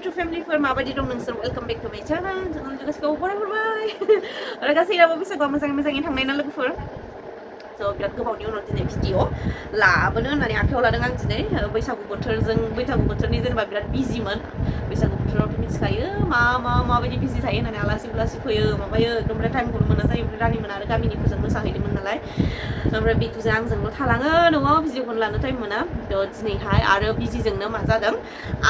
To family for माबायदि दं नोंसोर welcome back to my channel jangan juga suka hurबाय आरो गासैनाबो बैसागुआ मोजाङै थांनाय ना लोगोफोर so बिराद गोबावनि उनाव दिनै भिडिअ लाबोनो होननानै आखायाव लादों आं दिनै बैसागु बोथोरनि जेनेबा बिराद बिजिमोन बैसागु बोथोरावथ' मिथिखायो माबायदि बिजि थायो होननानै आलासि फैयो माबायो एकदमबारे टाइमखौनो मोना जायो ओमफ्राय रानिमोन आरो गामिनिफोरजों मोसाहैदोंमोन नालाय ओमफ्राय बिथुजों आंजोंल' थालाङो न'आव भिडिअखौनो लानो टाइम मोना थ' दिनैहाय आरो बिजिजोंनो मा जादों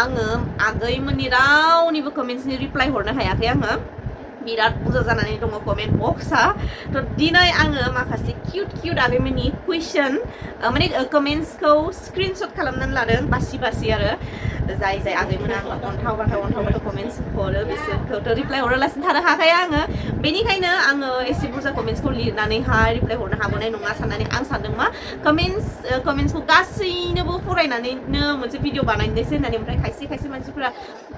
आङो आगैमोननि रावनिबो कमेन्ट्सनि रिप्लाइ हरनो हायाखै आङो बिराद बुरजा जानानै दङ कमेन्ट बक्सआ थ' दिनै आङो माखासे किउट आगैमोननि कुइसन माने कमेन्ट्सखौ स्क्रिनशट खालामनानै लादों बासि आरो जाय आगैमोना आंनो अन्थाव बाथाव कमेन्ट्स हरो बिसोरखौथ' रिप्लाइ हरालासिनो थानो हाखाया आङो बेनिखायनो आङो एसे बुरजा कमेन्ट्सखौ लिरनानैहाय रिप्लाइ हरनो हाबोनाय नङा साननानै आं सानदों मा कमेन्ट्सखौ गासैनोबो फरायनानैनो मोनसे भिडिअ बानायनोसै होननानै ओमफ्राय खायसे मानसिफोरा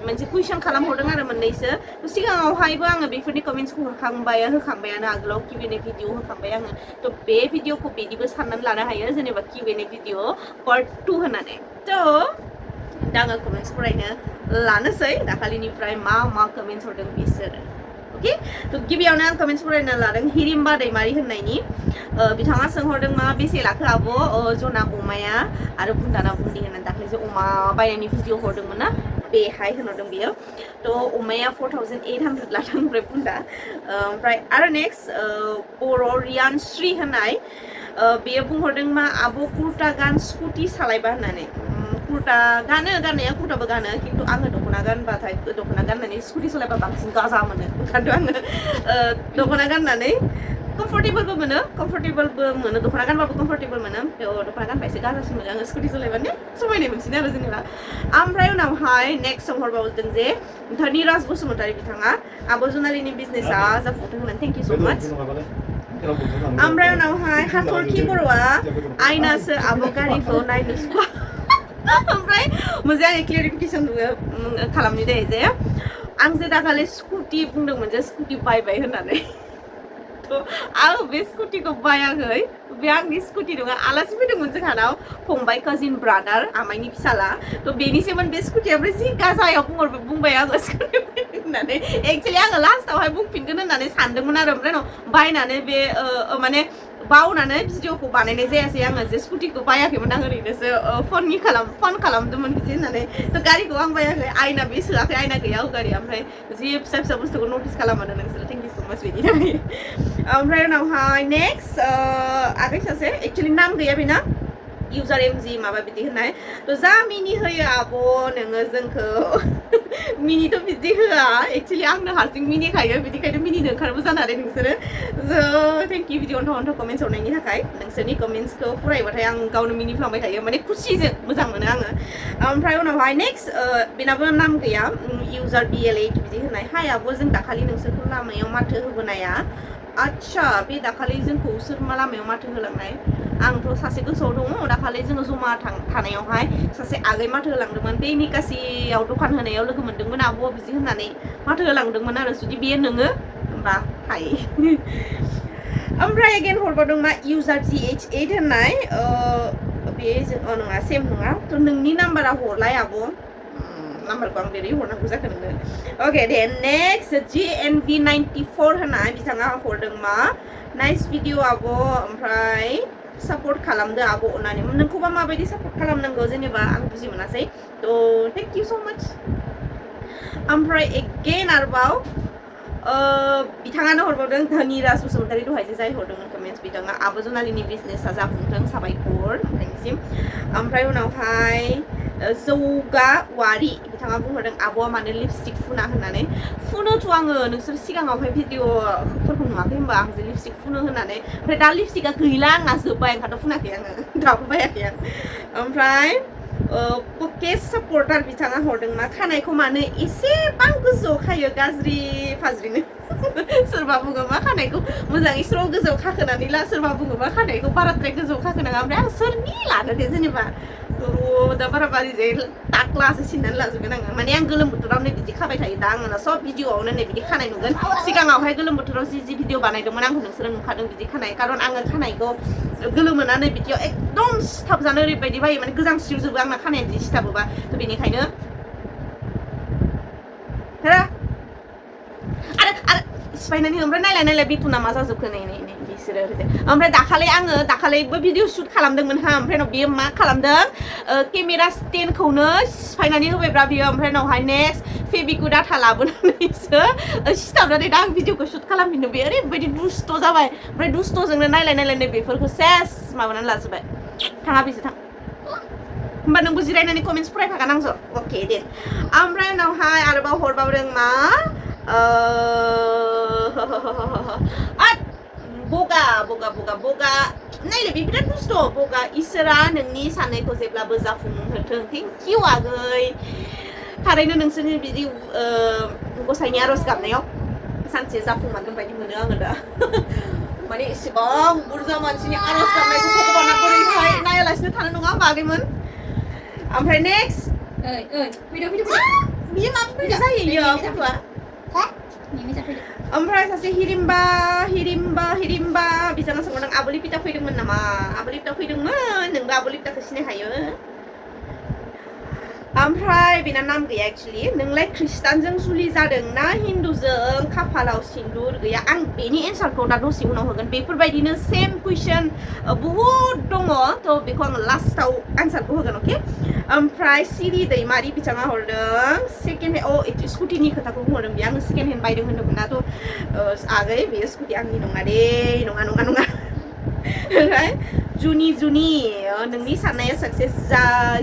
मोनसे कुइसन खालामहरदों आरो मोननैसो सिगाङावहायबो आङो बेफोरनि कमेन्ट्सखौ होखांबायानो आगोलाव किउएनए भिडिअ होखांबाय आङो थ' बे भिडिअखौ बिदिबो साननानै लानो हायो जेनेबा किउएनए भिडिअ पार्ट 2 होननानै थ' दा आङो कमेन्ट्स फरायनो लानोसै दाखालिनिफ्राय मा कमेन्ट्स हरदों बिसोरो अके थ' गिबियावनो आं कमेन्ट्स फरायनो लादों हिरिम्बा दैमारि होननायनि बिथाङा सोंहरदों मा बेसे लाखो आब' जना अमाया आरो बुन्दाना बुन्दि होननानै दाख्लैसो अमा बायनायनि भिडिअ हरदोंमोन ना बेहाय होनहरदों बियो थ' अमाया 4800 लादों ओमफ्राय बुन्दा ओमफ्राय आरो नेक्स्ट बर' रियानश्री होननाय बेयो बुंहरदों मा आब' कुर्ता गान स्कुटि सालायबा होननानै कुर्ता गाननाया कुर्ताबो गानो खिन्थु आङो दख'ना गाननानै स्कुटि सालायबा बांसिन गाजा मोनो ओंखायनोथ' आङो दख'ना गाननानै कम्फर्टेबलबो मोनो दख'ना गानबाबो कम्फर्टेबल मोनो दख'ना गानबा एसे गाजासिन मोनो आङो स्कुटि सालायबानो समायनाय मोनसिनो आरो जेनेबा ओमफ्राय उनावहाय नेक्स्ट सोंहरबावदों जे धनिराज बसुमतारी बिथाङा आब' जुनालिनि बिजनेसा जाफुंथों होननानै थेंक इउ स' माच ओमफ्राय उनावहाय हाथरखि बर'आ आयनासो आब' गारिखौ नायनो सुखुवा ओमफ्राय मोनसे आङो क्लियारिफिकेसनबो खालामनो दे जे आं जे दाखालि स्कुटि बुंदोंमोन जे स्कुटि बायबाय होननानै आं बे स्कुटिखौ बायाखै बे आंनि स्कुटि नङा आलासि फैदोंमोन जोंहानाव फंबाय काजिन ब्रादार आमाइनि फिसाला थ' बेनिसोमोन बे स्कुटिया ओमफ्राय जि गाजायाव बुंबाय आङो स्कुटि होननानै एक्सुवेलि आङो लास्टावहाय बुंफिनगोन होननानै सानदोंमोन आरो ओमफ्राय बायनानै बे माने बावनानै भिडिअखौ बानायनाय जायासै आङो जे स्कुटिखौ बायाखैमोन आं ओरैनोसो फन खालामदोंमोन बिदि होननानै थ' गारिखौ आं बायाखै आयना बे सोआखै आयना गैया गारि ओमफ्राय जि फिसा बुस्थुखौ नटिस खालामो नोंसोरो थेंक इउ स' माच बिनि थाखाय ओमफ्राय उनावहाय नेक्स्ट आगै सासे एक्सुवेलि नाम गैया बेना इउजार एमजि माबा बिदि होननाय थ' जा मिनि होयो आब' नोङो जोंखौ मिनिथ' बिदि होआ एक्सुवेलि आंनो हारसिं मिनिखायो बिदिखायनो मिनिनो ओंखारबो जानानै नोंसोरो ज' थेंक इउ बिदि अन्थाव कमेन्ट्स हरनायनि थाखाय नोंसोरनि कमेन्ट्सखौ फरायबाथाय आं गावनो मिनिफ्लांबाय थायो माने खुसिजों मोजां मोनो आङो ओमफ्राय उनावहाय नेक्स्ट बेनाबो नाम गैया इउजार BL8 बिदि होननाय हाय आब' जों दाखालि नोंसोरखौ लामायाव माथो होबोनाया आदसा बे दाखालि जोंखौ सोर मा लामायाव माथो होलांनाय आंथ' सासे गोसोआव दङ दाखालि जोङो जमा थानायावहाय सासे आगै माथो होलांदोंमोन बे निकासियाव दखान होनायाव लोगो मोनदोंमोन आब' बिदि होननानै माथो होलांदोंमोन आरो जुदि बेयो नोङो होमबा हाय ओमफ्राय एगेन हरबावदों मा इउजार GH8 होननाय बे नङा सेम नङा थ' नोंनि नाम्बारा हरलाय आब' नाम्बारखौ आं बोरै हरनांगौ जाखो नोंनो अके दे नेक्स्ट GNV94 होननाय बिथाङा हरदों मा नाइस भिडिअ आब' ओमफ्राय सापर्ट खालामदो आब' अननानै नोंखौबा माबायदि सापर्ट खालामनांगौ जेनेबा आं बुजि मोनासै थ' थेंक इउ स' माच ओमफ्राय एगेन आरोबाव बिथाङानो हरबावदों धनिराज बसुमतारी दहाय जे जाय हरदोंमोन कमेन्ट्स बिथाङा आब' जुनालिनि बिजनेसा जाफुंथों साबायखर नोंथांनिसिम ओमफ्राय उनावहाय जौगा वारि बिथाङा बुंहरदों आब'आ मानो लिपस्टिक फुना होननानै फुनोथ' आङो नोंसोर सिगाङावहाय भिडिअफोरखौ नुवाखै होनबा आं जे लिपस्टिक फुनो होननानै ओमफ्राय दा लिपस्टिकआ गैला आंना जोब्बाय ओंखायनोथ' फुनाखै आङो दाबो बायाखै आं ओमफ्राय पकेट सापर्टार बिथाङा हरदों मा खानायखौ मानो एसेबां गोजौआव खायो गाज्रि फाज्रिनो सोरबा बुङो मा खानायखौ मोजाङै स्र' गोजौआव खाखोनानै ला सोरबा बुङो मा खानायखौ बाराद्राय गोजौआव खाखोनाङा ओमफ्राय आं सोरनि लानो दे जेनेबा दा बारा बारिजों टाक्लासो सिननानै लाजोबगोन आङो माने आं गोलोम बोथोरावनो बिदि खाबाय थायो दा आङो सब भिडिअआवनो नै बिदि खानाय नुगोन सिगाङावहाय गोलोम बोथोराव जि भिडिअ बानायदोंमोन आंखौ नोंसोरो नुखादों बिदि खानाय खारन आङो खानायखौ गोलोमोनानै बिदियाव एकदम सिथाबजानो ओरैबायदि बायो माने गोजांस्रिवजोबो आंना खानाया बिदि सिथाबोबा थ' बेनिखायनो आरो सिफायनानै ओमफ्राय नायलाय बेथुना मा जाजोबखो नै बिसोरो ओमफ्राय दाखालैबो भिडिअ शुट खालामदोंमोन हा ओमफ्राय उनाव बियो मा खालामदों केमेरा स्टेन्डखौनो सिफायनानै होबायब्रा बियो ओमफ्राय उनावहाय नेक्स्ट फेबिकु डाटा लाबोनानैसो सिथाबनानै दा आं भिडिअखौ शुट खालामफिननो बे ओरैबायदि दुस्थ' जाबाय ओमफ्राय दुस्थ'जोंनो नायलाय बेफोरखौ सेस माबानानै लाजोबबाय थाङा बिसो थां होमबा नोंबो जिरायनानै कमेन्ट्स फरायफागोन आंजों अके दे ओमफ्राय उनावहाय आरोबाव हरबावदों मा बगा नायले बे बिराद दुस्थ' बगा इसोरा नोंनि साननायखौ जेब्लाबो जाफुंहोथों थेंक इउ आगै थारैनो नोंसोरनि बिदि गसाइनि आर'ज गाबनायाव सानसे जाफुंमारगोन बायदि मोनो आङो दा माने एसेबां बुरजा मानसिनि आर'ज गाबनायखौ भगबाना बोरैहाय नायालासिनो थानो नङा होमबा आगैमोन ओमफ्राय नेक्स्ट बियो माबोरै जायो गथ'आ ओमफ्राय सासे हिरिम्बा बिथाङा सोंदों आब'लिपिता फैदोंमोन नामा आब'लिपिता फैदोंमोन नोंबो आब'लिपिताखौ सिनाय हायो ओमफ्राय बेना नाम गैया एक्चुअली नोंलाय ख्रिस्टानजों जुलि जादों ना हिन्दुजों खाफालाव सिन्दुर गैया आं बेनि एन्सारखौ दा दसे उनाव होगोन बेफोरबायदिनो सेम कुइसन बहुद दङ थ' बेखौ आं लास्टाव एन्सारखौ होगोन अके ओमफ्राय सिरि दैमारि बिथाङा हरदों सेकेन्ड हेन्ड स्कुटिनि खोथाखौ बुंहरदों बेयो आङो सेकेन्ड हेन्ड बायदों होन्दोंमोन ना थ' आगै बेयो स्कुटि आंनि नङा दे नङा ओमफ्राय जुनि नोंनि साननाया साक्सेस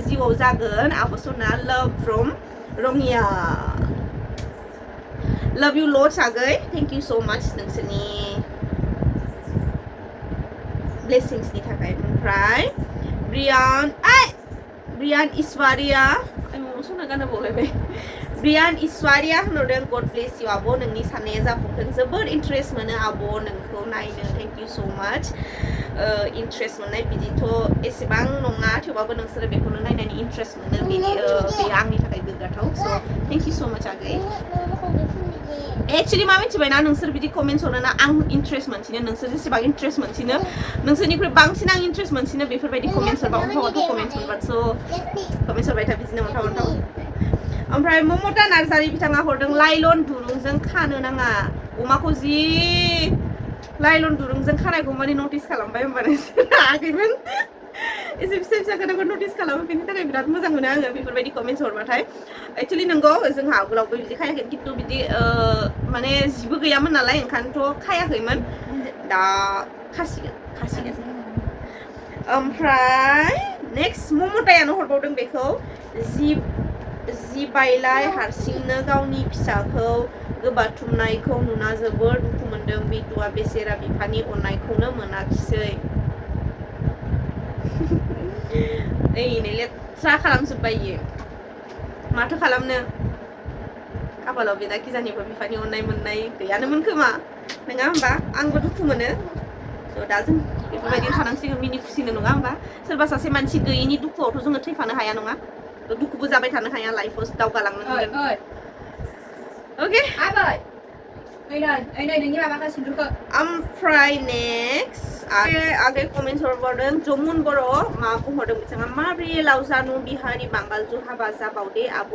जिउआव जागोन आब'सना लाभ फ्रम रङिया लाभ इउ लट्स आगै थेंक इउ स' माच नोंसोरनि ब्लेसिंसनि थाखाय ओमफ्राय ब्रियान इसवारिया सना गाना बावलायबाय ब्रियान इसवारिया होनहरदों गड ब्लेस इउ आब' नोंनि साननाया जाफुंथों जोबोद इन्ट्रेस्ट मोनो आब' नोंखौ नायनो थेंक इउ स' माच इन्ट्रेस्ट मोननाय बिदिथ' एसेबां नङा थेवबाबो नोंसोरो बेखौनो नायनानै इन्ट्रेस्ट मोनो बेयो आंनि थाखाय गोग्गाथाव स' थेंक इउ स' माच आगै एक्चुअली मा मिथिबायना नोंसोर बिदि कमेन्ट्स हरोना आं इन्ट्रेस्ट मोनसिनो नोंसोर जेसेबां इन्ट्रेस्ट मोनसिनो नोंसोरनिख्रुइ बांसिन आं इन्ट्रेस्ट मोनसिनो बेफोरबायदि कमेन्ट्स हरबा अन्थाव कमेन्ट्स हरबा स' कमेन्ट्स हरबाय था बिदिनो अन्थाव ओमफ्राय ममता नार्जारि बिथाङा हरदों लाइलन दुरुंजों खानो नाङा अमाखौ जि लाइलन दुरुंजों खानायखौ माने नटिस खालामबाय होमबा नोंसोर आगैमोन एसे फिसा खोथाखौ नटिस खालामो बेनि थाखाय बिराद मोजां मोनो आङो बेफोरबायदि कमेन्ट्स हरबाथाय एक्चुअलि नंगौ जोंहा आगोलावबो बिदि खायाखै खिन्थु बिदि माने जिबो गैयामोन नालाय ओंखायनोथ' खायाखैमोन दा खासिगोन ओमफ्राय नेक्स्ट ममतायानो हरबावदों बेखौ जिबायलाय हारसिंनो गावनि फिसाखौ गोबाथुमनायखौ नुना जोबोर दुखु मोनदों बिदुआ बेसेरा बिफानि अननायखौनो मोनाखिसै नै लेथ्रा खालामजोब्बाय इयो माथो खालामनो खाफालाव बेना किजानिबो बिफानि अननाय मोननाय गैयानोमोन खोमा नङा होमबा आंबो दुखु मोनो थ' दा जों बेफोरबायदिनो थानांसिगोन मिनि खुसिनो नङा होमबा सोरबा सासे मानसि गैयिनि दुखुआवथ' जोङो थैफानो हाया नङा दुखुबो जाबाय थानो हाया लाइफआव दावगालांनांगोन अके ओमफ्राय नेक्स्ट आगै कमेन्ट हरबावदों जमुन बर' मा बुंहरदों बिथाङा माब्रै लावजानु बिहारि बांगालजों हाबा जाबावदे आब'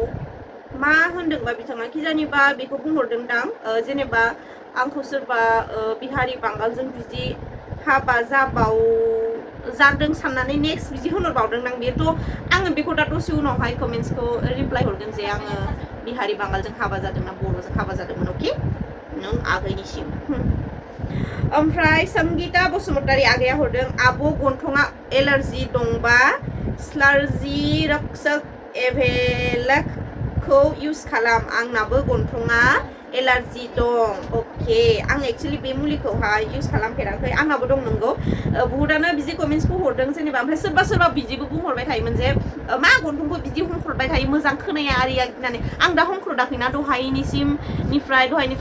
मा होनदोंबा बिथाङा किजानिबा बेखौ बुंहरदोंदां जेनेबा आंखौ सोरबा बिहारि बांगालजों बिदि हाबा जादों साननानै नेक्स्ट बिदि होनहरबावदोंदां बेथ' आङो बेखौ दा दसे उनावहाय कमेन्ट्सखौ रिप्लाइ हरगोन जे आङो बिहारि बांगालजों हाबा जादोंना बर'जों हाबा जादोंमोन अके नों आगैनिसिम ओमफ्राय संगिता बसुमतारी आगैया हरदों आब' गन्थङा एलार्जि दंबा स्लार्जि रक्सक एभेलकखौ इउज खालाम आंनाबो गन्थङा एलार्जि दं अके आं एक्चुअलि बे मुलिखौहाय इउज खालामफेराखै आंनाबो दं नंगौ बुहुदानो बिदि कमेन्ट्सखौ हरदों जेनेबा ओमफ्राय सोरबा बिदिबो बुंहरबाय थायोमोन जे मा गन्थंखौ बिदि हमख्रबाय थायो मोजां खोनाया आरिया होननानै आं दा हमख्रदाखैना दहायनि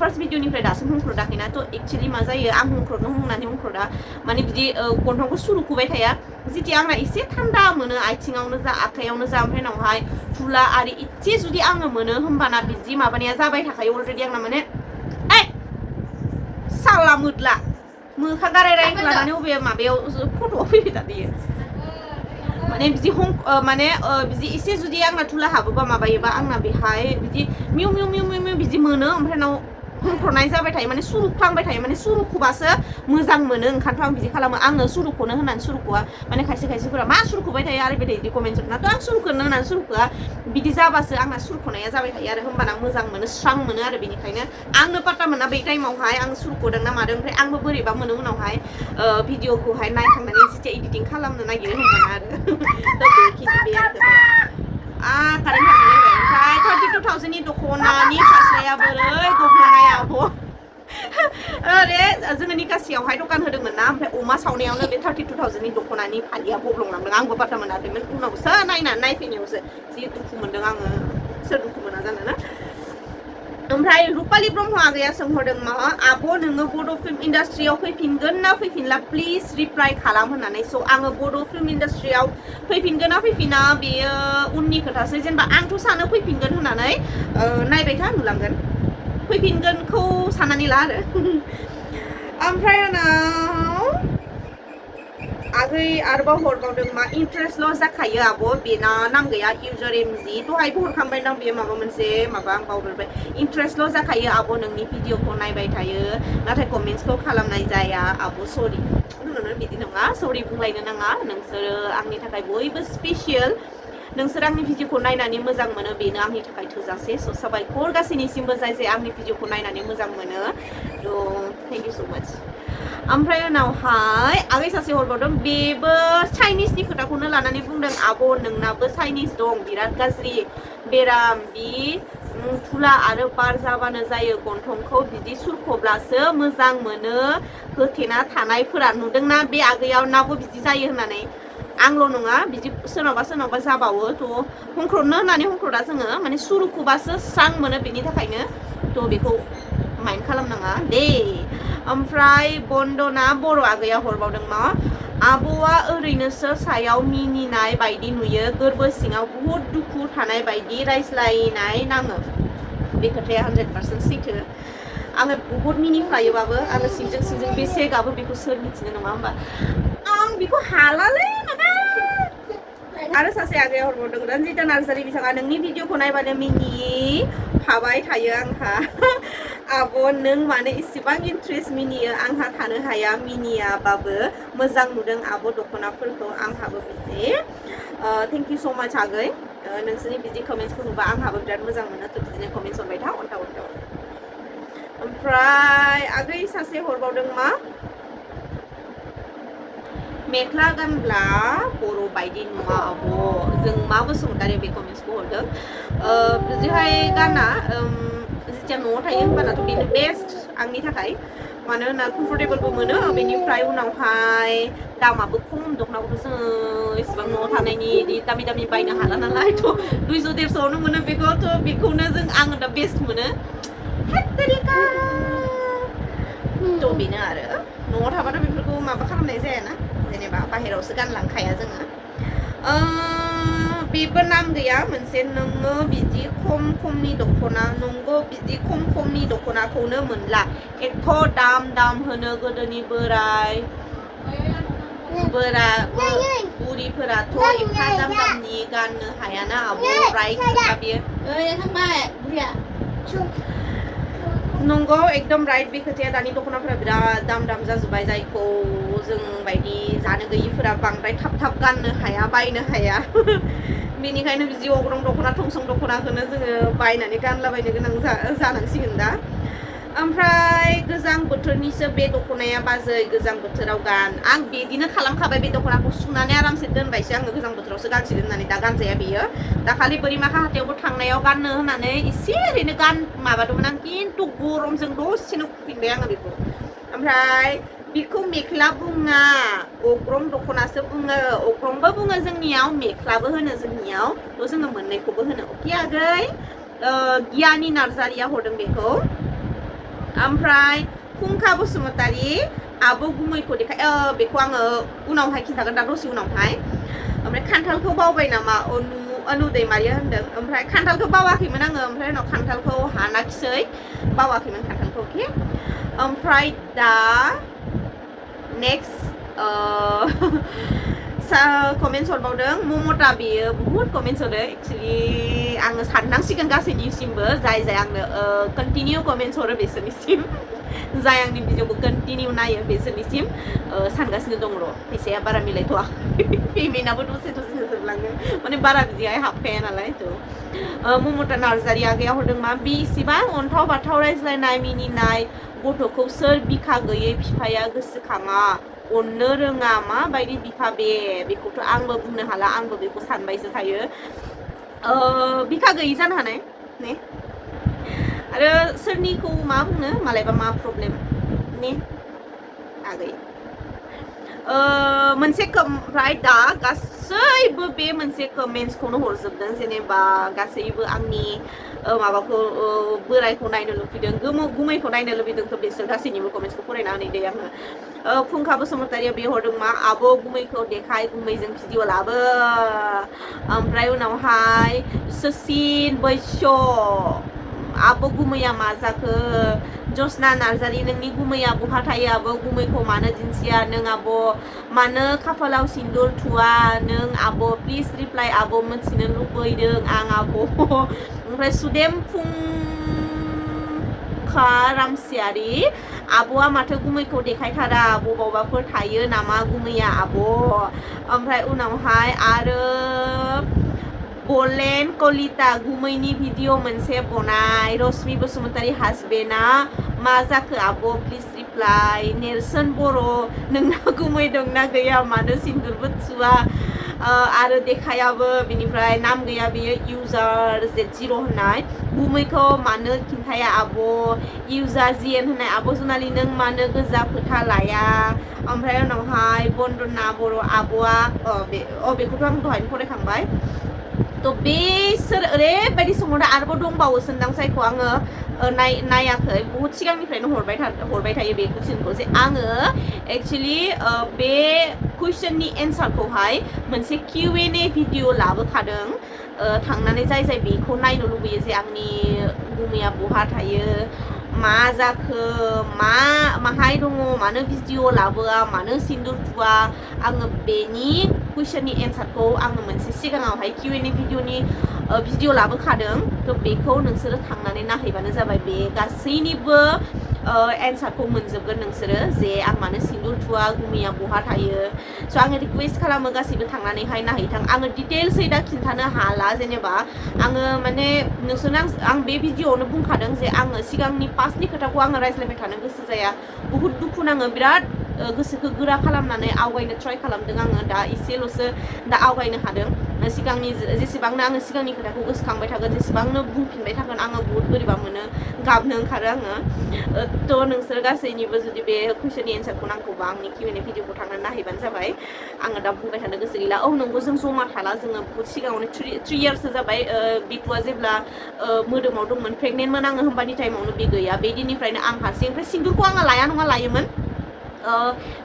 फार्स्ट भिडिअनिफ्राय दासिम हमख्रदाखैना थ' एक्चुअलि मा जायो आं होननानै हमख्रदा माने बिदि गन्थंखौ सुरुखुबाय थाया जेथिया आंना एसे थान्दा मोनो आथिङावनो जा आखाइयावनो जा ओमफ्राय उनावहाय फुला आरि इसे जुदि आङो मोनो होमबाना बिदि माबानाया जाबाय थाखायो अलरेडि आंना माने साला मोखा गाराय लानानै अबे माबायाव फट'आव फैबाय थादोयो माने बिदि माने बिदि एसे जुदि आंना थुला हाबोबा माबायोबा आंना बेहाय बिदि mu mu mu mu mu बिदि मोनो ओमफ्राय नाव हुंख्रनाय जाबाय थायो माने सुरुफ्लांबाय थायो माने सुरुखुबासो मोजां मोनो ओंखायनोथ' आं बिदि खालामो आङो सुरुखौनो होनानै सुरुखुआ माने खायसे खायसेफोरा मा सुरुखुबाय थायो आरो बिदि कमेन्ट जोबनाथ' आं सुरुखौनो होनानै सुरुखुआ बिदि जाबासो आंना सुरुखुनाया जाबाय थायो आरो होमबाना मोजां मोनो स्रां मोनो आरो बेनिखायनो आंनो पात्ता मोना बै टाइमावहाय आं सुरुखुदों ना मादों ओमफ्राय आंबो बोरैबा मोनो उनावहाय भिडिअखौहाय नायखांनानै जेथिया एडिटिं खालामनो नागिरो होमबाना आरो थ' बेखिनि बे आरो कारेन्ट थांनानै ओमफ्राय 32,000नि दख'नानि फास्राया बोरै गब्लंनाय आब' अरे जोङो निकासियावहाय दखान होदोंमोन ना ओमफ्राय अमा सावनायावनो बे 32,000नि दख'नानि फालिया गब्लंलांदों आंबो पात्ता मोनाखैमोन उनावसो नायनानै नायफैनायावसो जि दुखु मोनदों आङो सोर दुखु मोना जानो ना ओमफ्राय रुपालि ब्रह्म आगैया सोंहरदों मा आब' नोङो बड' फिल्म इन्डास्ट्रियाव फैफिनगोन ना फैफिनला प्लिज रिप्लाइ खालाम होननानै स' आङो बड' फिल्म इन्डास्ट्रियाव फैफिनगोन ना फैफिना बेयो उननि खोथासै जेनेबा आंथ' सानो फैफिनगोन होननानै नायबाय था नुलांगोन फैफिनगोनखौ साननानै ला आरो ओमफ्राय उनाव आगै आरोबाव हरबावदों मा इन्ट्रेस्टल' जाखायो आब' बेना नाम गैया इउजार एमजि दहायबो हरखांबाय दां बेयो माबा मोनसे माबा आं बावगारबाय इन्ट्रेस्टल' जाखायो आब' नोंनि भिडिअखौ नायबाय थायो नाथाय कमेन्ट्सखौ खालामनाय जाया आब' सरि बिदि नङा सरि बुंलायनो नाङा नोंसोरो आंनि थाखाय बयबो स्पेसियेल नोंसोर आंनि भिडिअखौ नायनानै मोजां मोनो बेनो आंनि थाखाय थोजासे स' साबायखर गासैनिसिमबो जाय जाय आंनि भिडिअखौ नायनानै मोजां मोनो थ' थेंक इउ स' माच ओमफ्राय उनावहाय आगै सासे हरबावदों बेबो चाइनिसनि खोथाखौनो लानानै बुंदों आब' नोंनाबो चाइनिस दं बिराद गाज्रि बेराम बि थुला आरो बार जाबानो जायो गन्थंखौ बिदि सुरख'ब्लासो मोजां मोनो होथेना थानायफोरा नुदोंना बे आगैयाव नाबो बिदि जायो होननानै आंल' नङा बिदि सोरनावबा जाबावो थ' हुंख्रनो होननानै हुंख्रदा जोङो माने सुरुखुबासो स्रां मोनो बेनि थाखायनो थ' बेखौ माइन्ड खालामनाङा दे ओमफ्राय बन्दना बर' आगैया हरबावदों मा आब'आ ओरैनोसो सायाव मिनिनाय बायदि नुयो गोरबो सिङाव बुहुद दुखु थानाय बायदि रायज्लायनाय नाङो बे खोथाया 100% सैथो आङो बुहुद मिनिफ्लायोबाबो आङो सिंजों बेसे गाबो बेखौ सोर मिथिनो नङा होमबा आं बेखौ हालालै माबा आरो सासे आगैया हरबावदों रन्जिता नार्जारि बिथाङा नोंनि भिडिअखौ नायबानो मिनिफाबाय थायो आंहा आब' नों मानो इसेबां इन्ट्रेस्ट मिनियो आंहा थानो हाया मिनियाबाबो मोजां नुदों आब' दख'नाफोरखौ आंहाबो बिदि थेंक इउ स' माच आगै नोंसोरनि बिदि कमेन्ट्सखौ नुबा आंहाबो बिराद मोजां मोनो थ' बिदिनो कमेन्ट्स हरबाय था अन्थाव ओमफ्राय आगै सासे हरबावदों मा मेख्ला गानब्ला बर' बायदि नुवा आब' जों मा बसुमतारी बे कमेन्ट्सखौ हरदों बिदिहाय गाना जेथिया न'आव थायो होनबानाथ' बेनो बेस्ट आंनि थाखाय मानो होनना कमफर्टेबलबो मोनो बेनिफ्राय उनावहाय दामाबो खम दख'नाखौथ' जोङो इसेबां न'आव थानायनि दामि दामि बायनो हाला नालाय थ' 200-150आवनो मोनो बेखौ थ' बेखौनो आङो दा बेस्ट मोनो थ' बेनो आरो न'आव थाबाथ' बेफोरखौ माबा खालामनाय जायाना जेनेबा बाहेरावसो गानलांखाया जोङो बेबो नाम गैया मोनसे नोङो बिदि खमनि दख'ना नंगौ बिदि खमनि दख'नाखौनो मोनला एथ' दाम होनो गोदोनि बुरिफोराथ' एफा दामनि गाननो हायाना आब' राइट खोथा बेयो नंगौ एकदम राइट बे खोथाया दानि दख'नाफोरा बिराद दाम जाजोब्बाय जायखौ जों बायदि जानो गैयिफोरा बांद्राय थाब गाननो हाया बायनो हाया बेनिखायनो बिदि अग्रं दख'ना थंसं दख'नाखौनो जोङो बायनानै गानलाबायनो गोनां जानांसिगोन दा ओमफ्राय गोजां बोथोरनिसो बे दख'नाया बाजै गोजां बोथोराव गान आं बिदिनो खालामखाबाय बे दख'नाखौ सुनानै आरामसे दोनबायसो आङो गोजां बोथोरावसो गानसिगोन होननानै दा गानजाया बेयो दाखालि बोरिमाखा हाथायावबो थांनायाव गाननो होननानै एसे ओरैनो माबादोंमोन आं खिन्थु गरमजों दसेनो खुफिनबाय आङो बेखौ ओमफ्राय बेखौ मेख्ला बुङा अग्रं दख'नासो बुङो अग्रंबो बुङो जोंनियाव मेख्लाबो होनो जोंनियाव थ' जोङो मोननैखौबो होनो अके आगै गियानि नार्जारिया हरदों बेखौ ओमफ्राय फुंखा बसुमतारी आब' गुमैखौ देखाय बेखौ आङो उनावहाय खिन्थागोन दा दसे उनावहाय ओमफ्राय खान्थालखौ बावबाय नामा अनु दैमारिया होनदों ओमफ्राय खान्थालखौ बावाखैमोन आङो ओमफ्राय उनाव खान्थालखौ हानाखिसै बावाखैमोन खान्थालखौ अके ओमफ्राय दा नेक्स्ट कमेन्ट्स हरबावदों ममता बेयो बुहुत कमेन्ट्स हरो एक्चुअलि आङो साननांसिगोन गासैनिसिमबो जाय आंनो कन्टिनिउ कमेन्ट्स हरो बिसोरनिसिम जाय आंनि भिडिअखौ कन्टिनिउ नायो बिसोरनिसिम सानगासिनो दं र' फैसाया बारा मिलायथ'वाखै पेमेन्टआबो दसे जोबलाङो माने बारा बिदिहाय हाबखाया नालाय थ' ममता नार्जारि आगैया हरदों मा बेसेबां अन्थाव बाथाव रायज्लायनाय मिनिनाय गथ'खौ सोर बिखा गैयै बिफाया गोसोखाङा अननो रोङा माबायदि बिफा बेखौथ' आंबो बुंनो हाला आंबो बेखौ सानबायसो थायो बिखा गैयि जानो हानाय ने आरो सोरनिखौ मा बुंनो मालायबा मा प्रब्लेम ने आगै मोनसे ओमफ्राय दा गासैबो बे मोनसे कमेन्ट्सखौनो हरजोबदों जेनेबा गासैबो आंनि माबाखौ बोरायखौ नायनो लुबैदों गुमैखौ नायनो लुबैदोंथ' बिसोर गासैनिबो कमेन्ट्सखौ फरायना होनै दे आङो फुंखा बसुमतारिया बे हरदों मा आब' गुमैखौ देखाय गुमैजों भिडिअ लाबो ओमफ्राय उनावहाय सचिन बैश्य आब' गुमैया मा जाखो जसना नार्जारि नोंनि गुमैया बहा थायो आब' गुमैखौ मानो दिन्थिया नों आब' मानो खाफालाव सिन्दुर थुवा नों आब' प्लिज रिप्लाइ आब' मिथिनो लुबैदों आं आब' ओमफ्राय सुदेम फुंखा रामसियारि आब'आ माथो गुमैखौ देखायथारा बबावबाफोर थायो नामा गुमैया आब' ओमफ्राय उनावहाय आरो बलेन कलिता गुमैनि भिडिअ मोनसे बनाय रश्मि बसुमतारि हासबेन्डआ मा जाखो आब' प्लिज रिप्लाइ नेरसोन बर' नोंना गुमै दंना गैया मानो सिन्दुरबो थुवा आरो देखायाबो बिनिफ्राय नाम गैया बेयो इउजार Z0 होननाय गुमैखौ मानो खिन्थाया आब' इउजार जिएन होननाय आब' जुनालि नों मानो गोजा फोथा लाया ओमफ्राय उनावहाय बन्दना बर' आब'आ बेखौथ' आं दहायनो फरायखांबाय थ' बेसोर ओरैबायदि सोंहरदों आरोबाव दंबावोसोनदां जायखौ आङो नायाखै बुहुत सिगांनिफ्रायनो हरबाय थायो बे कुइसनखौ जे आङो एक्सुवेलि बे कुइसननि एन्सारखौहाय मोनसे Q&A भिडिअ लाबोखादों थांनानै जाय बेखौ नायनो लुबैयो जे आंनि गुमैया बहा थायो मा जाखो माहाय दङ मानो भिडिअ लाबोआ मानो सिन्दुर थुवा आङो बेनि कुइसननि एन्सारखौ आङो मोनसे सिगाङावहाय Q&A भिडिअ लाबोखादों थ' बेखौ नोंसोरो थांनानै नायहैबानो जाबाय बे गासैनिबो एन्सारखौ मोनजोबगोन नोंसोरो जे आं मानो सिन्दुर थुवा गुमैया बहा थायो स' आङो रिकुवेस्ट खालामो गासैबो थांनानैहाय नायहैथां आङो डिटेल्सै दा खिन्थानो हाला जेनेबा आङो माने नोंसोरनो आं बे भिडिअआवनो बुंखादों जे आङो सिगांनि पास्टनि खोथाखौ आङो रायज्लायबाय थानो गोसो जाया बुहुत दुखु नाङो बिराद गोसोखौ गोरा खालामनानै आवगायनो ट्राइ खालामदों आङो दा एसेल'सो दा आवगायनो हादों सिगांनि जेसेबांनो आङो सिगांनि खोथाखौ गोसोखांबाय थागोन जेसेबांनो बुंफिनबाय थागोन आङो बुहुत बोरैबा मोनो गाबनो ओंखारो आङो थ' नोंसोर गासैनिबो जुदि बे कुइसननि एन्सारखौ नांगौबा आंनि Q&A भिडिअखौ थांनानै नायहैबानो जाबाय आङो दा बुंबाय थानो गोसो गैला नंगौ जों जमा थाला जोङो बुहुत सिगाङावनो 3 इयार्ससो जाबाय बिटुआ जेब्ला मोदोमाव दंमोन प्रेगनेन्टमोन आङो होमबानि टाइमावनो बे गैया बे दिननिफ्रायनो आं हारसिं ओमफ्राय सिन्दुरखौ आङो लाया नङा लायोमोन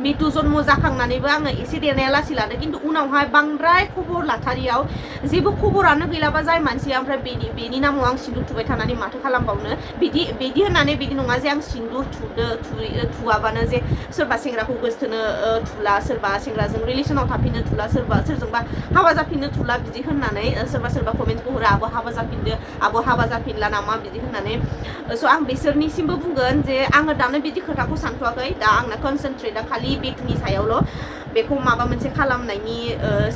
मिटु जन्म जाखांनानैबो आङो एसे देरनाया लासै लादों खिन्थु उनावहाय बांद्राय खबर लाथारियाव जेबो खबरानो गैलाबा जाय मानसिया ओमफ्राय बेनि नामाव आं सिन्दुर थुबाय थानानै माथो खालामबावनो बिदि होननानै बिदि नङा जे आं सिन्दुर थुवाबानो जे सोरबा सेंग्राखौ गोसथोनो थुला सोरबा सेंग्राजों रिलेसनाव थाफिननो थुला सोरजोंबा हाबा जाफिननो थुला बिदि होननानै सोरबा कमेन्टखौ हरो आब' हाबा जाफिनदो आब' हाबा जाफिनला नामा बिदि होननानै स' आं बिसोरनिसिमबो बुंगोन जे आङो दानो बिदि खोथाखौ सानथ'वाखै दा आंना कनसेन्ट्रेटआ खालि बेटुनि सायावल' बेखौ माबा मोनसे खालामनायनि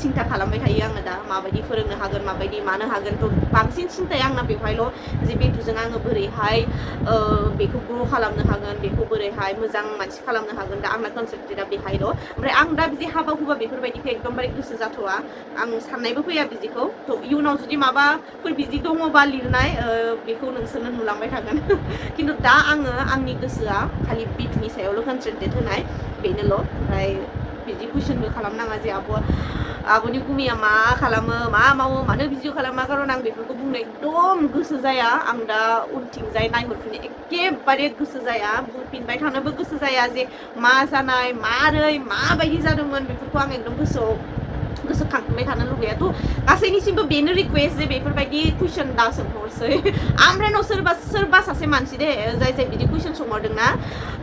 सिन्था खालामबाय थायो आङो दा माबायदि फोरोंनो हागोन माबायदि मानो हागोन थ' बांसिन सिन्थाया आंना बेवहायल' जे बेटुजों आङो बोरैहाय बेखौ ग्र' खालामनो हागोन बेखौ बोरैहाय मोजां मानसि खालामनो हागोन दा आंना कनसेन्ट्रेटआ बेहायल' ओमफ्राय आं दा बिदि हाबा हुबा बेफोरबायदिखौ एकदमबारे गोसो जाथ'वा आं साननायबो फैया बिदिखौ थ' इयुनाव जुदि माबाफोर बिदि दङबा लिरनाय बेखौ नोंसोरनो नुलांबाय थागोन खिन्थु दा आङो आंनि गोसोआ खालि बेटुनि सायावल' कनसेन्ट्रेट होनाय बेनोल' ओमफ्राय बिदि कुइसनबो खालामनाङा जे आब'नि गुमैया मा खालामो मा मावो मानो भिडिअ खालामा खारन आं बेफोरखौ बुंनो एकदम गोसो जाया आं दा उनथिंजाय नायहरफिनो एखेबारे गोसो जाया बुंफिनबाय थानोबो गोसो जाया जे मा जानाय मारै माबायदि जादोंमोन बेफोरखौ आं एकदम गोसोआव गोसोखांबाय थानो लुगैया थ' गासैनिसिमबो बेनो रिक्वेस्ट जे बेफोरबायदि कुइसन दा सोंहरसै आमफ्रायनाव सोरबा सासे मानसि दे जाय बिदि कुइसन सोंहरदोंना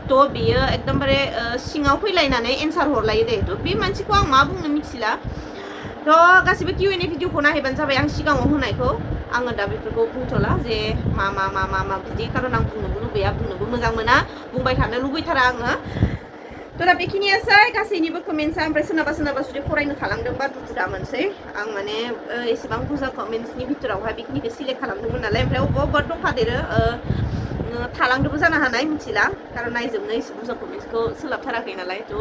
थ' बेयो एकदमबारे सिङाव फैलायनानै एन्सार हरलायो दे थ' बे मानसिखौ आं मा बुंनो मिथिला थ' गासिबो Q&A भिडिअखौ नायहैबानो जाबाय आं सिगाङाव होनायखौ आङो दा बेफोरखौ बुंथ'ला जे मा बिदि खारन आं बुंनोबो लुबैया बुंनोबो मोजां मोना बुंबाय थानो लुबैथारा आङो थ' दा बेखिनियासै गासैनिबो कमेन्ट्सआ ओमफ्राय सोरनाबा जुदि फरायनो थालांदोंबा दुखु दा मोनसै आं माने एसेबां बुरजा कमेन्ट्सनि भितरावहाय बेखिनिखौ सिलेक्ट खालामदोंमोन नालाय ओमफ्राय अबेबा दंफादेरो थालांदोंबो जानो हानाय मिथिला खारन नायजोबनो एसे बुरजा कमेन्ट्सखौ सोलाबथाराखै नालाय थ'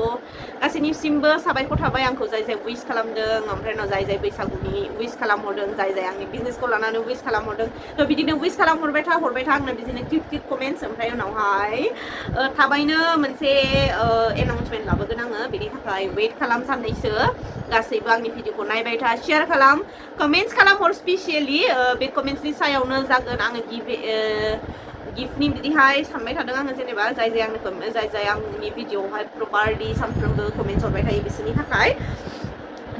गासैनिसिमबो साबायखर थाबाय आंखौ जाय उइस खालामदों ओमफ्राय उनाव जाय बैसागुनि उइस खालामहरदों जाय आंनि बिजनेसखौ लानानै उइस खालामहरदों थ' बिदिनो उइस खालामहरबाय था आंनो बिदिनो किउट कमेन्ट्स ओमफ्राय उनावहाय थाबैनो मोनसे एनाउन्समेन्ट लाबोगोन आङो बेनि थाखाय वेट खालाम साननैसो गासैबो आंनि भिडिअखौ नायबाय था शेयार खालाम कमेन्ट्स खालामहर स्पेसियेलि बे कमेन्ट्सनि सायावनो जागोन आङो गिफ्टनि बिदिहाय सानबाय थादों आङो जेनेबा जाय आंनि भिडिअआवहाय प्रपारलि सानफ्रोमबो कमेन्ट्स हरबाय थायो बिसोरनि थाखाय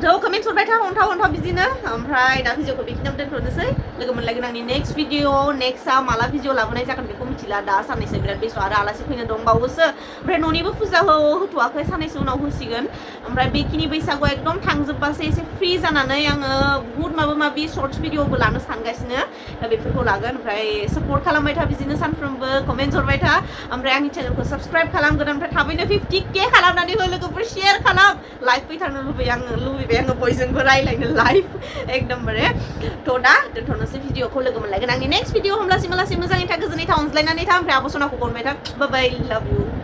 थ' कमेन्ट्स हरबाय था अन्थाव बिदिनो ओमफ्राय दा भिडिअखौ बेखिनियाव दोनथ'नोसै लोगो मोनलायगोन आंनि नेक्स्ट भिडिअ नेक्स्टआ माला भिडिअ लाबोनाय जागोन बेखौ मिथिला दा साननैसो बिराद बेस्थ' आरो आलासि फैनो दंबावोसो ओमफ्राय न'निबो फुजा होथ'वाखै साननैसो उनाव होसिगोन ओमफ्राय बेखिनि बैसागुआ एकदम थांजोबबासो एसे फ्रि जानानै आङो बुहुत माबा शर्ट्स भिडिअबो लानो सानगासिनो दा बेफोरखौ लागोन ओमफ्राय सापर्ट खालामबाय था बिदिनो सानफ्रोमबो कमेन्ट्स हरबाय था ओमफ्राय आंनि चेनेलखौ साबस्क्राइब खालामगोन ओमफ्राय थाबैनो 50K खालामनानै हो लोगोफोर शेयार खालाम लाइभ फैथारनो लुबैबाय आङो बयजोंबो रायलायनो लाइभ एकदमबारे थ' दा दोनथ'नोसै भिडिअखौ लोगो मोनलायगोन आंनि नेक्स्ट भिडिअ होमब्लासिम मोजाङै था गोजोनै था अनज्लायनानै था ओमफ्राय आब' सनाखौ अनबाय था बाय बाय लाभ इउ